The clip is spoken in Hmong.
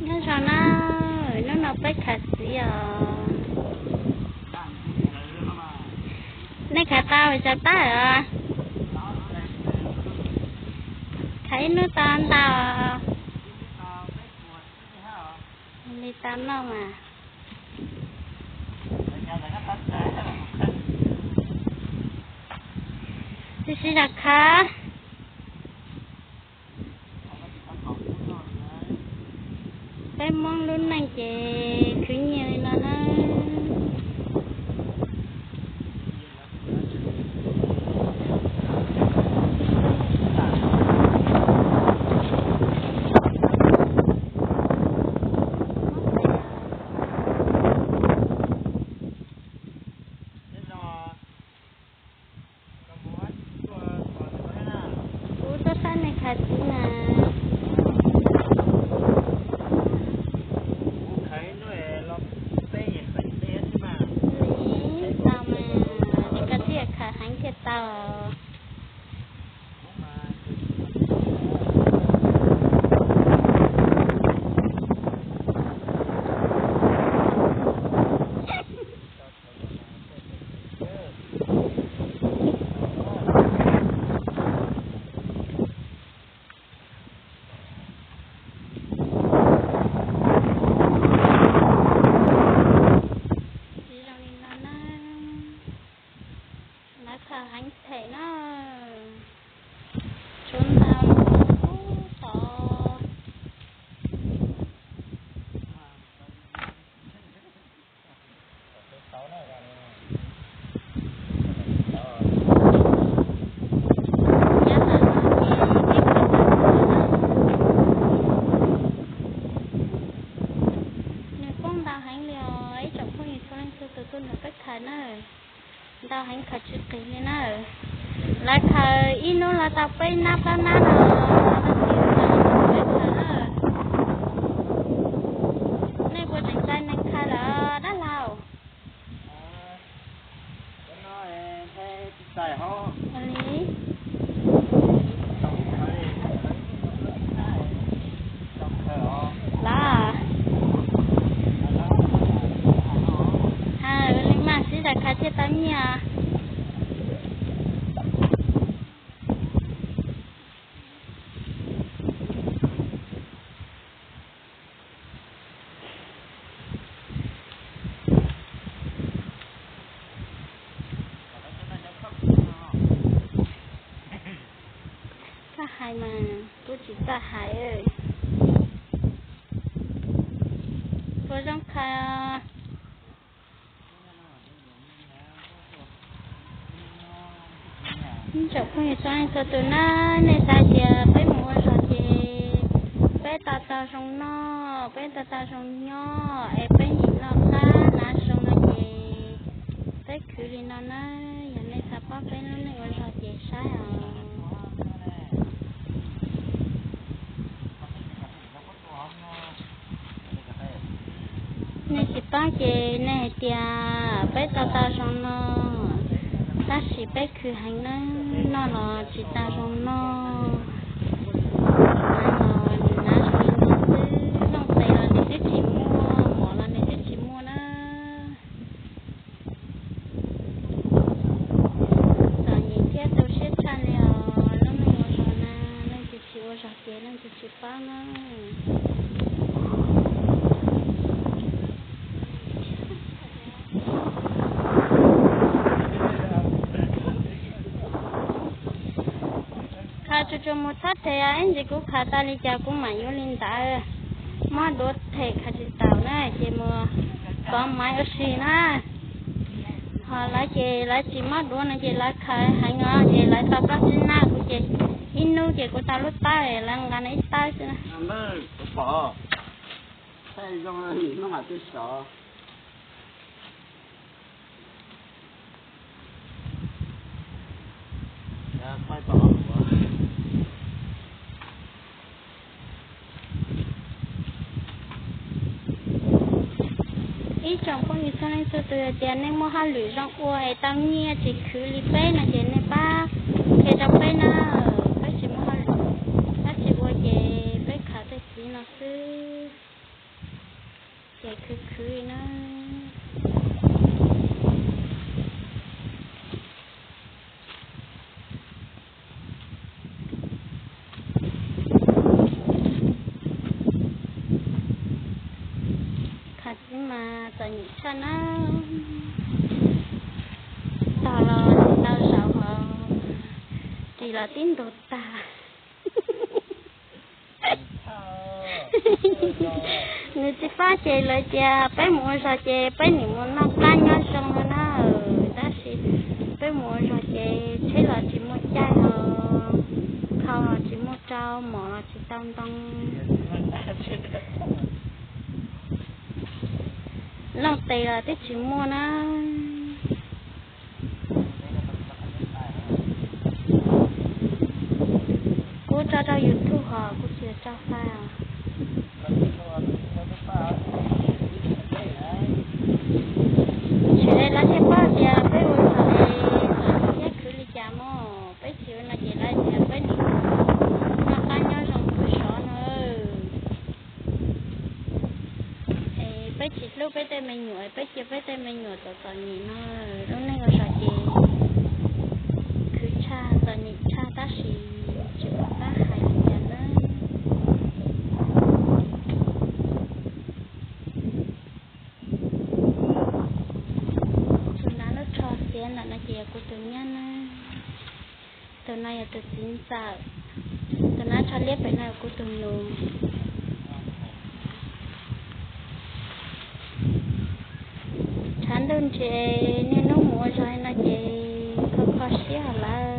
Nyob zoo na, hnub no peb khav txiv os. Nej khav tau tsaws tab os? Khav ib hnub tau ntau li tau noj mas. Tab sis los khav, peb Hmoob lub neej ces khwv nyiaj li no na. Kuv tuaj saib nej khav txiv na. Li tau mas, koj thiaj khav heev thiaj tau. Txiv zoo li no na, lawv khaws heev phem na, tshuav ntau li no ub tod. Nyob ntawm no ces peb khaws tau ntau na. Nws poob ntau heev li os, ib tsoom phooj ywg txhua leej txhua tus tuaj nrog peb khaws na. Ntau heev khaws tsis qis li na. Lawv khaws ib hnub lawv tau peb nab plaub nab no, lawv tsis khaws na. Nej puas tseem cai neeg khaws lawm dab laug? Li los, ha, li mas sib zam khaws thiaj tau nyiaj. Txawj hais mas kuv tsis txawj hais. Puas zoo khaws? Ib tsoom phooj ywg txhua leej txhua tus na, nej xav tias peb mus ua zog ces peb tau tau zoo noj, peb tau tau zoo nyob es peb nim no qab hnav zoo no ces peb khwv li no na. Yog nej xav paub peb lub neej ua zog ces saib os. Nej tsis paub ces nej hais tias peb tau tau zoo no, tab sis peb khwv heev na, noj los tsis tau zoo noj. Hnav los hnav zoo li no xwb, nplooj tes los nws twb tsis muaj, mov los nws twb tsis muaj na. Txom nyem thiab tu siab tshaj li os, lub neej ua zog na, leej twg tsis ua zog ces leej twg tsis paub na. Khaws tsuas tsuas mus txhob them, ib ntsis kuv khaws tau li cas kuv mam yuav li ntawd. Mob duav them khaws tsis taus na ces mus kov maiv ua si na. Ho lawv ces lawv tsis mob duav no ces lawv khaws heev os, ces lawv tau plaub tsib nab, kuv ces ib hnub ces kuv tau lub tawb, lawv nqa ib tawb xwb na. Ib tsoom phooj ywg txhua leej txhua tus, yog tias nej muaj hauj lwm zoo ua es tau nyiaj tsis khwv li peb no ces nej pab qhia rau peb na. Peb tsis muaj hauj lwm, pab tsis ua ces peb khaws tej txiv no xwb. li na. Kho txiv mas txom nyem tshaj na. Tog los tsis tau zaum hos, ris los tib ntug tag. Nws txiv fab ces lawv tias peb mus ua zog ces peb nim mus noj qab nyob zoo no na. Tab sis peb mus ua zog ces tsheb los tsis muaj caij, khau los tsis muaj rau, mov los tsis tau ntoo, noj tes los twb tsis muaj na. Kuv tso rau YouTube hos kuv tsis tso fab. Tsis, lawv thiaj paub tias peb ua zog es txom nyem thiab khwv li cas mog. Peb tsis ua no ces lawv tias peb nim noj qab nyob zoo pw sov no. Es peb tsis hlub peb tej me nyuam, peb cia peb tej me nyuam txom txom nyem no. Lub neej ua zog ces khwv tshaj txom nyem tshaj tab sis tsis pom qab hais li cas na. Tus nav lub tsho xiav ntawm no ces yog kuv tus nyab na. Tus no yog tus txiv ntxawm. Tus nav tsho liab pem no yog kuv tus nus. Tshav ntuj ntshe niaj hnub mus ua zog li no ces kho kho siab lawm.